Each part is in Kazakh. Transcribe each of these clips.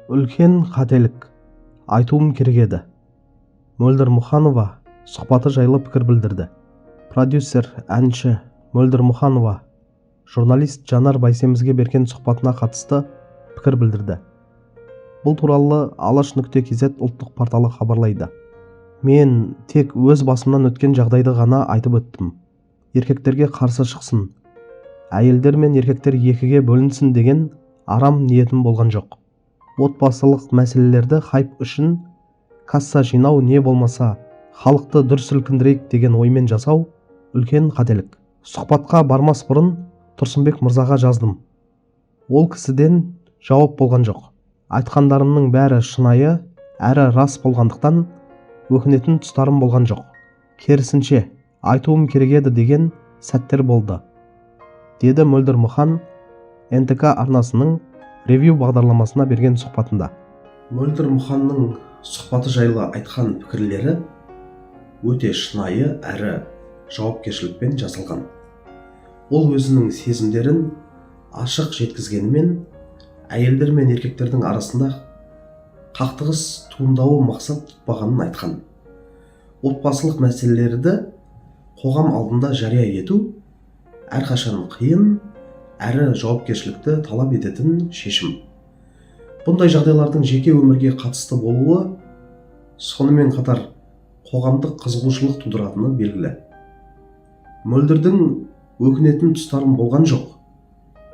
Үлкен қателік, айтуым керек еді. Мөлдір Мұханова сұхбаты жайлы пікір білдірді. Продюсер, әнші Мөлдір Мұханова журналист Жанар Байсемізге берген сұхбатына қатысты пікір білдірді. Бұл туралы Алаш.kz ұлттық порталы хабарлайды. Мен тек өз басымнан өткен жағдайды ғана айтып өттім. Еркектерге қарсы шықсын, әйелдер мен еркектер екіге бөлінсін деген арам ниетім болған жоқ. Отбасылық мәселелерді хайп үшін касса жинау не болмаса халықты дүр сілкіндірейік деген оймен жасау үлкен қателік. Сұхбатқа бармас бұрын Тұрсынбек мырзаға жаздым. Ол кісіден жауап болған жоқ. Айтқандарымның бәрі шынайы әрі рас болғандықтан өкінетін тұстарым болған жоқ. Керісінше, айтуым керек еді деген сәттер болды, деді Мөлдір Мұхан НТК арнасының «Ревю» бағдарламасына берген сұхбатында. Мөлдір Мұханның сұхбаты жайлы айтқан пікірлері өте шынайы әрі жауапкершілікпен жасалған. Ол өзінің сезімдерін ашық жеткізгенімен, әйелдер мен еркектердің арасында қақтығыс туындауы мақсат тұтпағанын айтқан. Отбасылық мәселелерді қоғам алдында жария ету әрқашан қиын әрі жауапкершілікті талап ететін шешім. Бұндай жағдайлардың жеке өмірге қатысты болуы, сонымен қатар қоғамдық қызығушылық тудыратыны белгілі. Мөлдірдің «өкінетін тұстарым болған жоқ,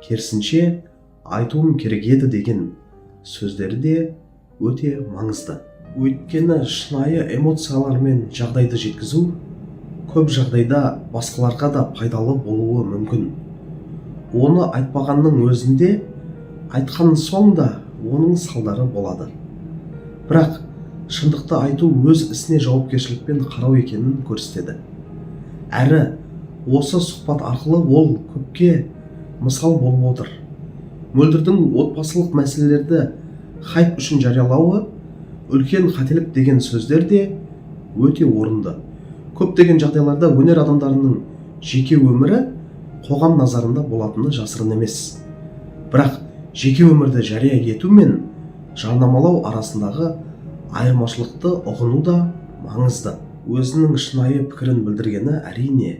керісінше, айтуым керек еді» деген сөздері де өте маңызды. Өйткені шынайы эмоциялармен жағдайды жеткізу көп жағдайда басқаларға да пайдалы болуы мүмкін. Оны айтпағанның өзінде, айтқан соң да оның салдары болады. Бірақ шындықты айту өз ісіне жауапкершілікпен қарау екенін көрсетеді. Әрі осы сұхбат арқылы ол көпке мысал болып отыр. Мөлдірдің «отбасылық мәселелерді хайп үшін жариялауы үлкен қателік» деген сөздер де өте орынды. Көптеген жағдайларда өнер адамдарының жеке өмірі қоғам назарында болатыны жасырын емес. Бірақ жеке өмірді жария ету мен жарнамалау арасындағы айырмашылықты ұғыну да маңызды. Өзінің шынайы пікірін білдіргені, әрине,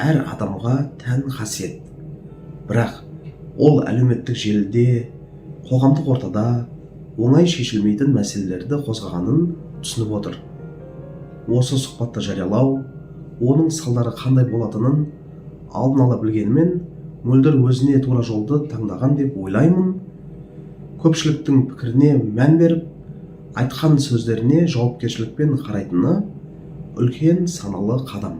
әр адамға тән қасиет. Бірақ ол әлеуметтік желіде, қоғамдық ортада оңай шешілмейтін мәселелерді қозғағанын түсініп отыр. Осы сұхбатты жариялау, оның салдары қандай болатынын алдын ала білгенімен, Мөлдір өзіне тура жолды таңдаған деп ойлаймын. Көпшіліктің пікіріне мән беріп, айтқан сөздеріне жауапкершілікпен қарайтыны үлкен саналы қадам.